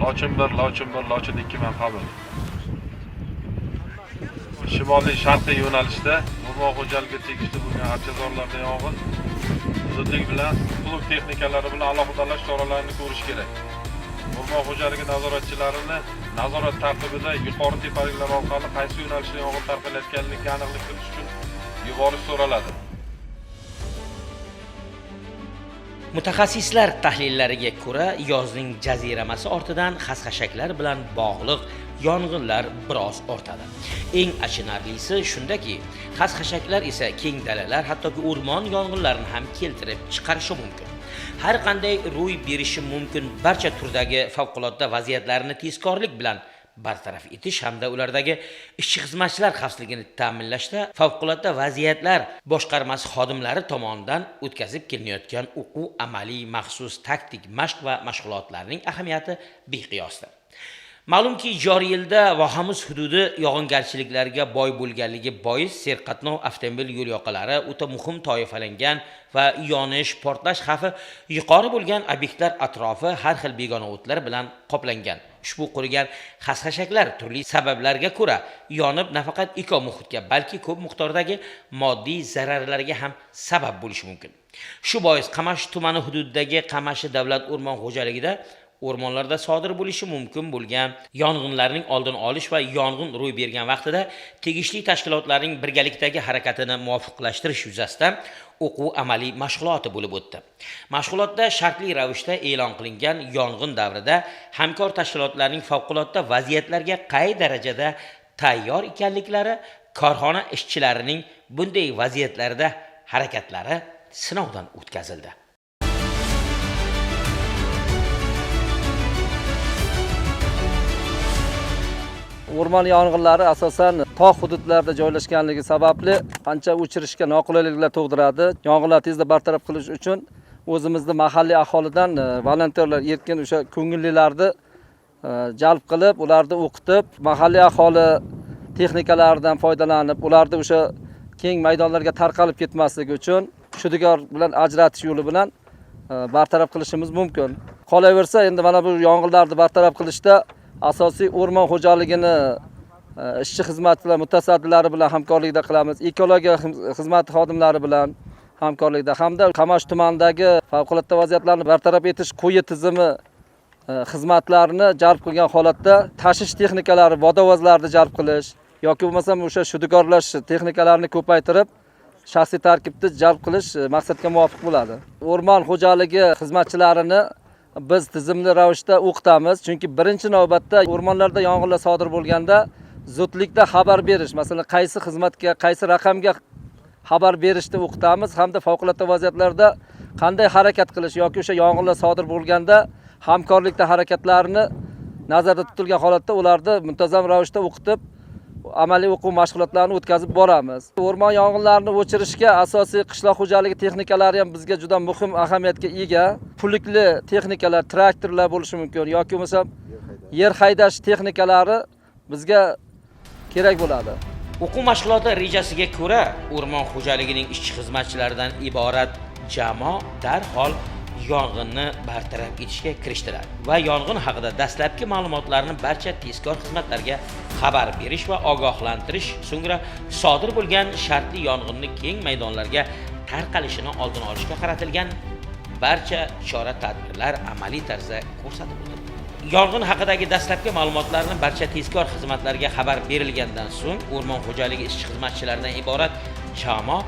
Lochin 1, Lochin 1, Lochin 2 man qabul. Shimoliy sharqiy yo'nalishda o'rmon xo'jaligiga tegishli bo'lgan archazorlarda yong'in zudlik bilan plug texnikalari bilan aloqadorlash choralarini ko'rish kerak. O'rmon xo'jaligi nazoratchilarini nazorat tartibida yuqori tepaliklar orqali qaysi yo'nalishda yong'in tarqalayotganligiga aniqlik kiritish uchun yuborish so'raladi. Mutaxassislar tahlillariga ko'ra, yozning jaziramasi ortidan xas-xashaklar bilan bog'liq yong'inlar biroz ortadi. Eng achinarlisi shundaki, xas-xashaklar esa keng dalalar, hattoki o'rmon yong'inlarini ham keltirib chiqarishi mumkin. Har qanday ro'y berishi mumkin barcha turdagi favqulodda vaziyatlarni tezkorlik bilan bartaraf etish hamda ulardagi ishchi xizmatchilar xavfsizligini ta'minlashda favqulodda vaziyatlar boshqarmasi xodimlari tomonidan o'tkazib kelinayotgan o'quv amaliy maxsus taktik mashq va mashg'ulotlarning ahamiyati beqiyosdir. Ma'lumki, joriy yilda vohamiz hududi yog'ingarchiliklarga boy bo'lganligi bois serqatnov avtomobil yo'l yoqalari o'ta muhim toifalangan va yonish, portlash xavfi yuqori bo'lgan obyektlar atrofi har xil begona o'tlar bilan qoplangan. Ushbu qurigan xas-xashaklar turli sabablarga ko'ra yonib nafaqat eko-muhitga, balki ko'p miqdordagi moddiy zararlarga ham sabab bo'lishi mumkin. Shu bois Qamashi tumani hududidagi Qamashi davlat o'rmon xo'jaligida o'rmonlarda sodir bo'lishi mumkin bo'lgan yong'inlarning oldini olish va yong'in ro'y bergan vaqtida tegishli tashkilotlarning birgalikdagi harakatini muvofiqlashtirish yuzasidan o'quv amaliy mashg'uloti bo'lib o'tdi. Mashg'ulotda shartli ravishda e'lon qilingan yong'in davrida hamkor tashkilotlarning favqulodda vaziyatlarga qay darajada tayyor ekanliklari, korxona ishchilarining bunday vaziyatlarda harakatlari sinovdan o'tkazildi. O'rmon yong'inlari asosan tog' hududlarida joylashganligi sababli qancha o'chirishga noqulayliklar tug'diradi. Yong'inlarni tezda bartaraf qilish uchun o'zimizni mahalliy aholidan volontyorlar, erkin o'sha ko'ngillilarni jalb qilib, ularni o'qitib, mahalliy aholi texnikalaridan foydalanib, ularni o'sha keng maydonlarga tarqalib ketmasligi uchun shudgor bilan ajratish yo'li bilan bartaraf qilishimiz mumkin. Qolaversa, endi mana bu yong'inlarni bartaraf qilishda asosiy o'rmon xo'jaligini ishchi xizmatlar mutasaddilari bilan hamkorlikda qilamiz, ekologiya xizmati xodimlari bilan hamkorlikda hamda Qamashi tumanidagi favqulodda vaziyatlarni bartaraf etish quyi tizimi xizmatlarini jalb qilgan holatda tashish texnikalari, vodovozlarni jalb qilish yoki bo'lmasam o'sha shudgorlash texnikalarini ko'paytirib shaxsiy tarkibni jalb qilish maqsadga muvofiq bo'ladi. O'rmon xo'jaligi xizmatchilarini biz tizimli ravishda o'qitamiz, chunki birinchi navbatda o'rmonlarda yong'inlar sodir bo'lganda zudlikda xabar berish, masalan, qaysi xizmatga, qaysi raqamga xabar berishni o'qitamiz hamda favqulodda vaziyatlarda qanday harakat qilish yoki o'sha yong'inlar sodir bo'lganda hamkorlikda harakatlarni nazarda tutilgan holatda ularni muntazam ravishda o'qitib, amaliy o'quv mashg'ulotlarini o'tkazib boramiz. O'rmon yong'inlarini o'chirishga asosiy qishloq xo'jaligi texnikalari ham bizga juda muhim ahamiyatga ega. Pullikli texnikalar, traktorlar bo'lishi mumkin yoki bo'lmasa yer haydash texnikalari bizga kerak bo'ladi. O'quv mashg'uloti rejasiga ko'ra, o'rmon xo'jaligining ishchi xizmatchilaridan iborat jamoa darhol yong'inni bartaraf etishga kirishdilar va yong'in haqida dastlabki ma'lumotlarni barcha tezkor xizmatlarga xabar berish va ogohlantirish, so'ngra sodir bo'lgan shartli yong'inni keng maydonlarga tarqalishini oldini olishga qaratilgan barcha chora-tadbirlar amaliy tarzda ko'rsatib o'tildi. Yong'in haqidagi dastlabki ma'lumotlarni barcha tezkor xizmatlarga xabar berilgandan so'ng o'rmon xo'jaligi ishchi xizmatchilaridan iborat jamoa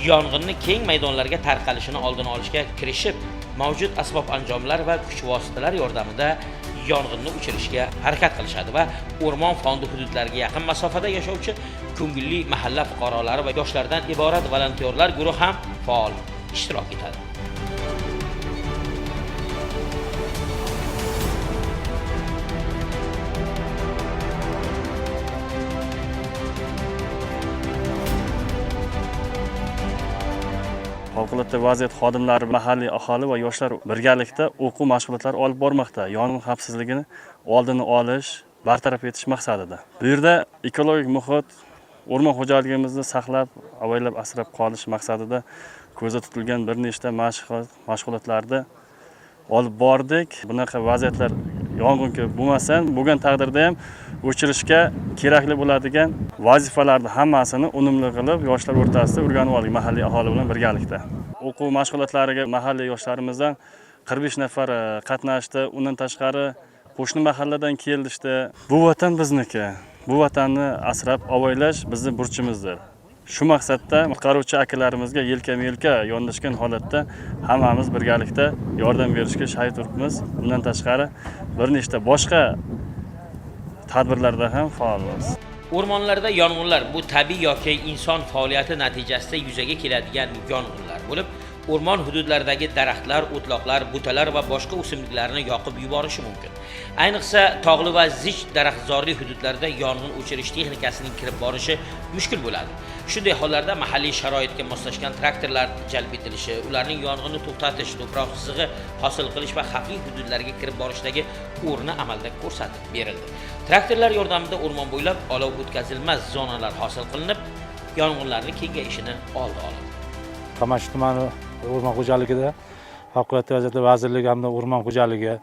yong'inni keng maydonlarga tarqalishini oldini olishga kirishib, mavjud asbob-anjomlar va kuch vositalar yordamida yong'inni o'chirishga harakat qilishadi va o'rmon fondi hududlariga yaqin masofada yashovchi ko'ngilli mahalla fuqarolari va yoshlardan iborat volontyorlar guruhi ham faol ishtirok etadi. Favqulodda vaziyat xodimlari, mahalliy aholi va yoshlar birgalikda o'quv mashg'ulotlari olib bormoqda. Yong'in xavfsizligini oldini olish, bartaraf etish maqsadida. Bu yerda ekologik muhit, o'rmon xo'jaligimizni saqlab, avaylab asrab qolish maqsadida ko'zda tutilgan bir nechta mashg'ulotlarni olib bordik. Bunaqa vaziyatlar Yong'in ko'p bo'lmasa, bo'lgan taqdirda ham o'chirishga kerakli bo'ladigan vazifalarni hammasini unumli qilib yoshlar o'rtasida o'rganib oldik mahalliy aholi bilan birgalikda. O'quv mashg'ulotlariga mahalliy yoshlarimizdan 45 nafar qatnashdi. Undan tashqari qo'shni mahalladan kelishdi. Bu vatan bizniki. Bu vatanni asrab avaylash bizning burchimizdir. Shu maqsadda qutqaruvchi akalarimizga yelkama-yelka yondashgan holatda hammamiz birgalikda yordam berishga shay turibmiz. Bundan tashqari bir nechta boshqa tadbirlarda ham faolmiz. O'rmonlarda yong'inlar bu tabiiy yoki inson faoliyati natijasida yuzaga keladigan yong'inlar bo'lib, o'rmon hududlaridagi daraxtlar, o'tloqlar, butalar va boshqa o'simliklarni yoqib yuborishi mumkin. Ayniqsa, tog'li va zich daraxtzorli hududlarda yong'in o'chirish texnikasining kirib borishi mushkul bo'ladi. Shunday hollarda mahalliy sharoitga moslashgan traktorlar jalb etilishi, ularning yong'inni to'xtatish, to'proq chizig'i hosil qilish va xavfli hududlarga kirib borishdagi o'rni amalda ko'rsatib berildi. Traktorlar yordamida o'rmon bo'ylab olov o'tkazilmas zonalar hosil qilinib, yong'inlarning kengayishini oldi olindi. Qamashi tumani o'rmon xo'jaligida Favqulodda vaziyatlar vazirligi hamda o'rmon xo'jaligi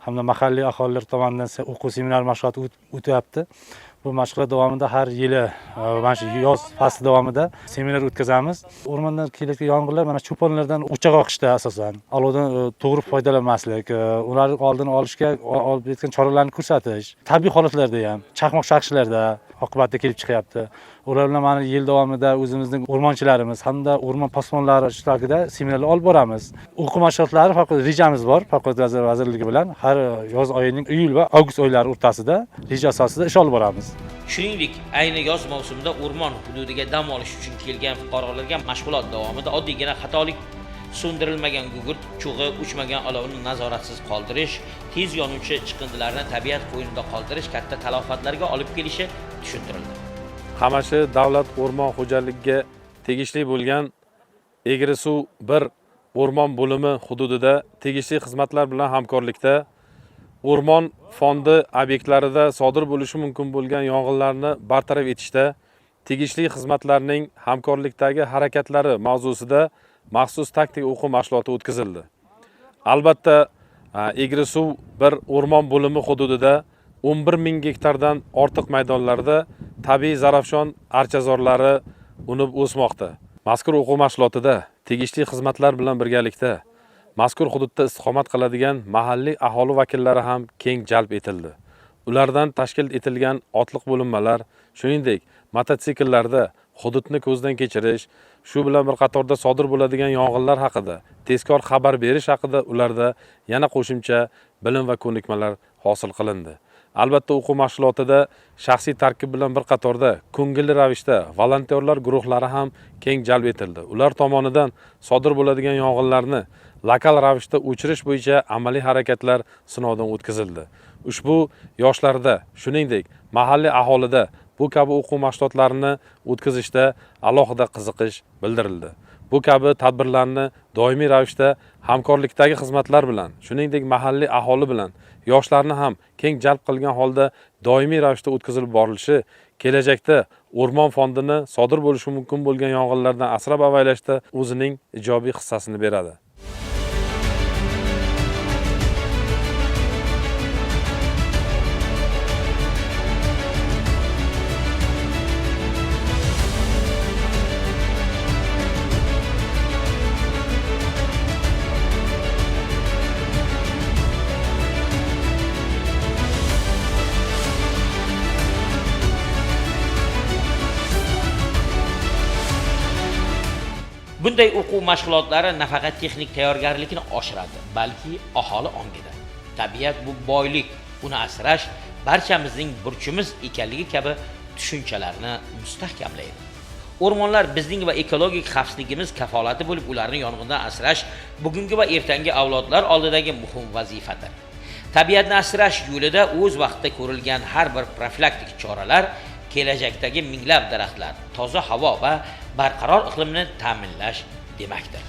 hamda mahalliy aholilar tomonidan o'quv seminar mashg'uloti o'tyapti. Bu mashg'ulot davomida har yili mana shu yoz fasli davomida seminar o'tkazamiz. O'rmondan kelayotgan yong'inlar mana cho'ponlardan o'choq yoqishda asosan olovdan to'g'ri foydalanmaslik, ularni oldini olishga olib ketgan choralarni ko'rsatish, tabiiy holatlarda ham chaqmoq chaqishlarda oqibatda kelib chiqyapti. Ular bilan mana yil davomida o'zimizning o'rmonchilarimiz hamda o'rmon posbonlari ishtirokida seminarlar olib boramiz. O'quv mashg'ulotlari faqat rejamiz bor, Favqulodda vaziyatlar vazirligi bilan har yoz oyining iyul va avgust oylari o'rtasida reja asosida ish olib boramiz. Shuningdek, ayni yoz mavsumida o'rmon hududiga dam olish uchun kelgan fuqarolarga mashg'ulot davomida oddiygina xatolik so'ndirilmagan gugurt cho'g'i uchmagan olovni nazoratsiz qoldirish, tez yonuvchi chiqindilarni tabiat qo'ynida qoldirish katta talofatlarga olib kelishi tushuntirildi. Qamashi davlat o'rmon xo'jaligiga tegishli bo'lgan Egrisuv 1 o'rmon bo'limi hududida tegishli xizmatlar bilan hamkorlikda o'rmon fondi obyektlarida sodir bo'lishi mumkin bo'lgan yong'inlarni bartaraf etishda tegishli xizmatlarning hamkorlikdagi harakatlari mavzusida maxsus taktik o'quv mashg'uloti o'tkazildi. Albatta, Egrisuv 1 o'rmon bo'limi hududida 11 ming gektardan ortiq maydonlarda tabiiy Zarafshon archazorlari unib o'smoqda. Mazkur o'quv mashg'ulotida tegishli xizmatlar bilan birgalikda mazkur hududda istiqomat qiladigan mahalliy aholi vakillari ham keng jalb etildi. Ulardan tashkil etilgan otliq bo'linmalar, shuningdek, mototsikllarda hududni ko'zdan kechirish, shu bilan bir qatorda sodir bo'ladigan yong'inlar haqida tezkor xabar berish haqida ularda yana qo'shimcha bilim va ko'nikmalar hosil qilindi. Albatta, o'quv mashg'ulotida shaxsiy tarkib bilan bir qatorda ko'ngilli ravishda volontyorlar guruhlari ham keng jalb etildi. Ular tomonidan sodir bo'ladigan yong'inlarni lokal ravishda o'chirish bo'yicha amaliy harakatlar sinovdan o'tkazildi. Ushbu yoshlarda, shuningdek, mahalliy aholida bu kabi o'quv mashg'ulotlarini o'tkazishda alohida qiziqish bildirildi. Bu kabi tadbirlarni doimiy ravishda hamkorlikdagi xizmatlar bilan, shuningdek, mahalliy aholi bilan yoshlarni ham keng jalb qilgan holda doimiy ravishda o'tkazilib borilishi kelajakda o'rmon fondini sodir bo'lishi mumkin bo'lgan yong'inlardan asrab avaylashda o'zining ijobiy hissasini beradi. Bunday o'quv mashg'ulotlari nafaqat texnik tayyorgarlikni oshiradi, balki aholi ongida tabiat bu boylik, uni asrash barchamizning burchimiz ekanligi kabi tushunchalarni mustahkamlaydi. O'rmonlar bizning va ekologik xavfsizligimiz kafolati bo'lib, ularni yong'indan asrash bugungi va ertangi avlodlar oldidagi muhim vazifadir. Tabiatni asrash yo'lida o'z vaqtida ko'rilgan har bir profilaktik choralar kelajakdagi minglab daraxtlar, toza havo va barqaror iqlimni ta'minlash demakdir.